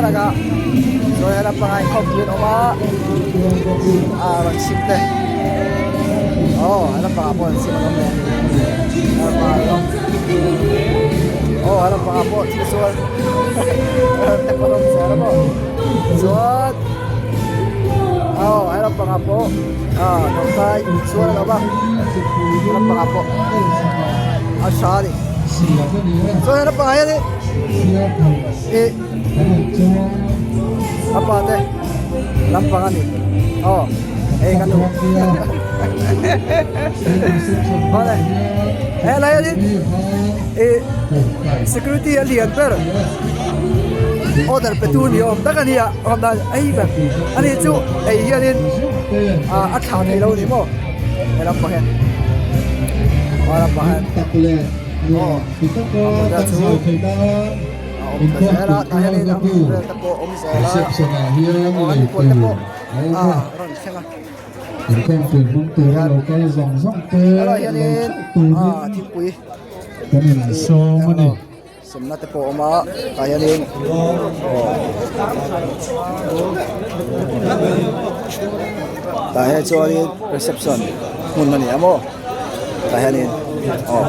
thlalakah chuan he lampangah inkhawmpui an awm a ah rawn chhim te aw he lampangah pawh an chhim an awm leh he lampangah an awm aw he lampangah pawh thil sual te pawh an awm zel a maw chuan aw he lampangah pawh ah tawngtai sual an awm a he lampangah pawh a tha a ni chuan he lampangah hianin ih a pa te lampang a ni aw hei ka nu awle helai hianin ih security a lian ber order pe tu ni awm tak a ni a awm dan ei ber ani chu ei hianin ah a thlah thei lo a ni maw he lampang hian aw lampang hian aw a hmun chu a awm ta zel a tah hianin a hmun vel te pawh a awm zel a aw an mikhual te pawh a rawn thleng a hian helaiah hianin ah thingpui ih semna te pawh a awm a tah hianin aw tah hian chuanin reception hmun a ni a maw tah hianin aw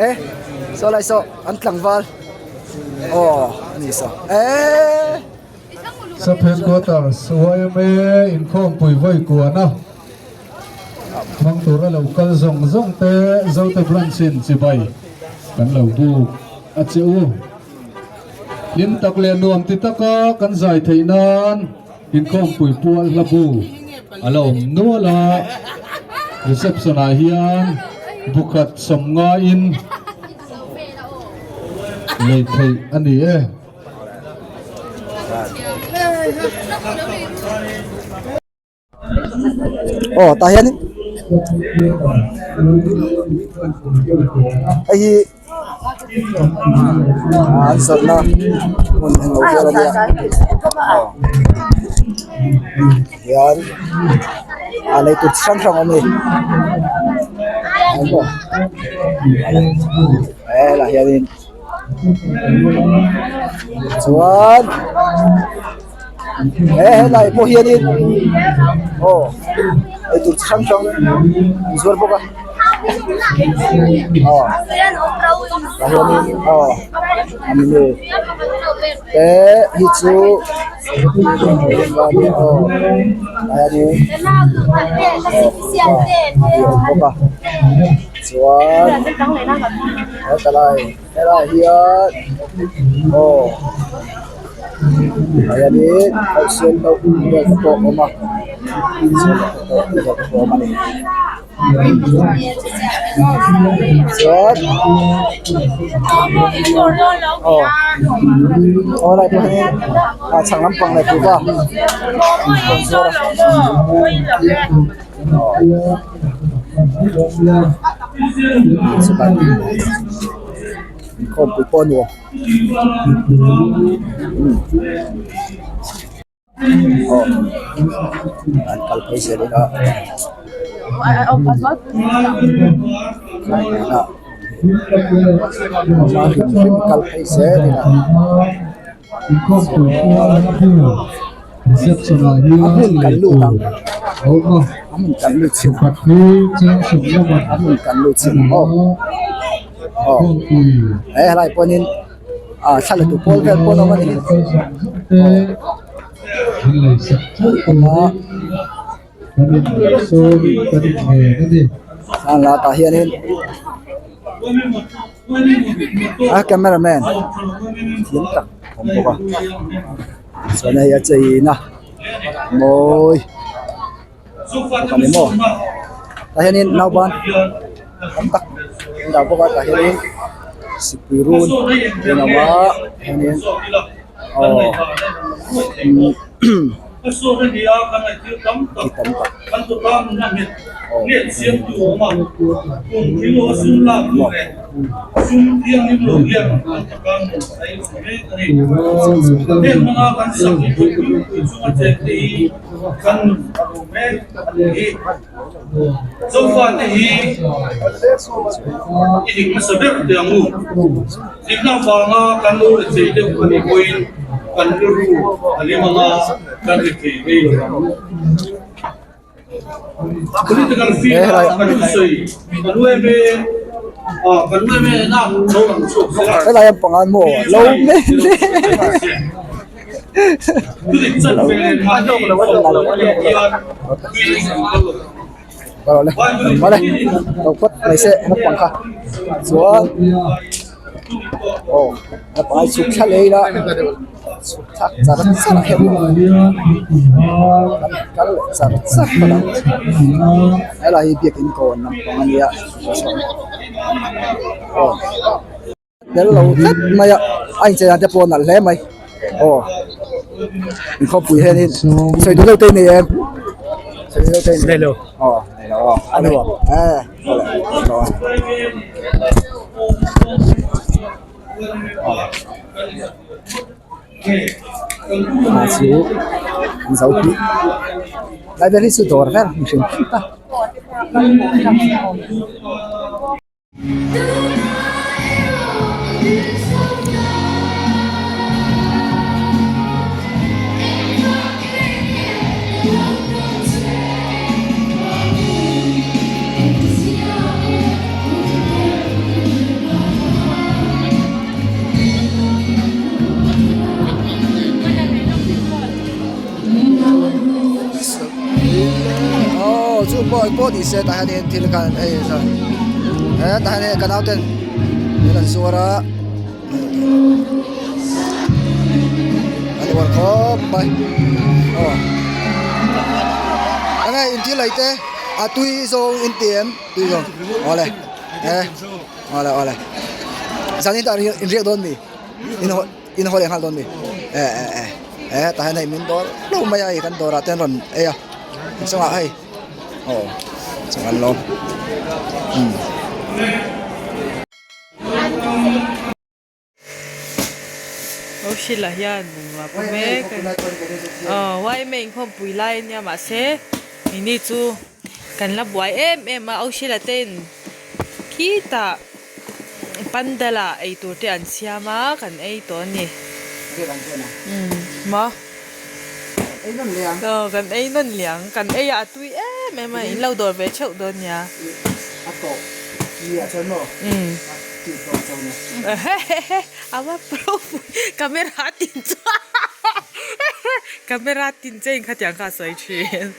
e saw lai saw an tlangval aw a ni saw eee. Sub Headquarters yma inkhawmpui vawi kuana hmang tura lo kal zawng zawng te Zote Branch in chibai kan lo buk a che u. Hlim tak leh nuam ti taka kan zai theih nan inkhawmpui pual hla bu a la awm nual a, reception ah hian bukhat sawmngaiin lei theih a ni e. Aw tah hian hei hi an zawrhna hmun englo vel a nia aw hian a lei tur chi hrang hrang a awm a ni helaiah hianin. Chuan he helai pawh hianin aw eitur chi hrang hrang an zuar bawk a aw tah hianin aw a menu te hi chu aw tah hianin aw tih a awm bawk a chuan he Helaiah hian aw tah hianin nausen deuh vel te pawh a awm a te pawh a awm a ni chuan aw aw helaiah pawh hianin ah chhak lampang leh kuhva an zuar a Inkhawmpui pawh a nuam aw an kal phei zel ila a hlim hlim kal phei zel ila. A hmun kan lut ang a hmun kan lut chhin ang a hmun kan lut chhin ang aw aw he helai pawhin ah thla la tu pawl vel pawh an awm a ni aw a la tah hianin a camera man thiam tak a awm bawk a chuan hei a chei na mawi bawk a ni maw tah hianin nauban tam tak an dah bawk a tah hianin sipui run a awm a hianin aw ki tam tak aw Kan rilru a lim anga kan ri thei vei lo ang. Political field a kan thusawi kan uaime kan uaime na lo lang chhuak zel a. Helai an pangan maw lo me le. Thudik chan ve leh tha hi Vale vale lo phawt mai se naupang kha chuan aw naupang ai chhuk thla leh ila chhuk thlak char char a hian kan kal leh char char phawt ang helai hi biakin kawn lampang a nia aw. Tel lo tlat mai a a inchei dan te pawh a nalh hle mai aw inkhawmpui hianin sawi duh deuh te i nei em sawi duh deuh te i nei lo aw nei lo aw a nuam e a chu an zo pui lai vel hi chu dawr vel a ni hrim hrim ta. Aw chu pawh pawh ni se tah hianin thil khan hei he tah hian hei ka nauten thil an zuar a an uar khawp mai aw enge in thil ei te a tui zawng in ti em tui zawng awle e awle awle zanin tah in riak dawn mi in haw. In haw leh nghal dawn mi e e e e tah hian hei min dawr lo mai a hei kan dawrah te an rawn ei a inchungah hei aw chuan an lawm umm. Oshila hian bungrua pu mek a ni aw yma inkhawmpui lai a nia mahse ini chu kan la buai em em a Oshila te in khitah. Pandal ah eitur te an siam a kan ei tawh a ni maw aw kan ei nawn liang kan ei ah a tui em em a in lo dawr ve theuh dawn nia a va ropui camera tin chu camera tin che in khatiang kha a sawi thin.